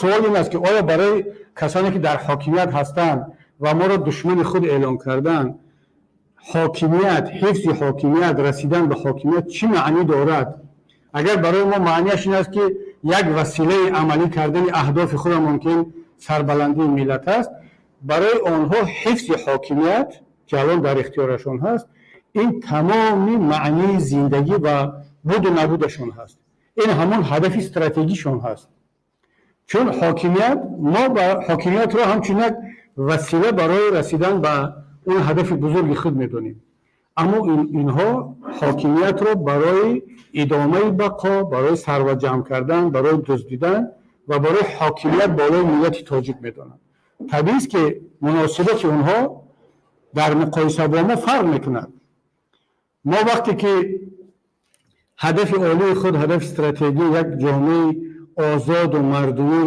Суол ин аст, ки оё барои касоне, ки дар ҳокимият ҳастанд ва моро душмани худ эълон карданд, ҳокимият, ҳифзи ҳокимият, расидан ба ҳокимият чӣ маънӣ дорад? Агар барои мо маънияш ин аст, ки як василаи амалӣ кардани аҳдофи худамон, ки сарбаландии миллат аст, барои онҳо ҳифзи ҳокимият, ки алон дар ихтиёрашон ҳаст, ин тамоми маънии зиндагӣ ва буду набудашон ҳаст. Ин ҳамон ҳадафи стратегишон ҳаст, чун ҳокимият, мо ба ҳокимиятро ҳамчун як васила барои расидан ба он ҳадафи бузурги худ медонем, аммо инҳо ҳокимиятро барои идомаи бақо, барои сарват ҷамъ кардан, барои дуздидан ва барои ҳокимият болои миллати тоҷик медонанд. Табиист, ки муносибати онҳо дар муқоиса бо мо фарқ мекунад. Мо вақте ки ҳадафи олии худ, ҳадафи стратегӣ, як ҷомеаи озоду мардумӣ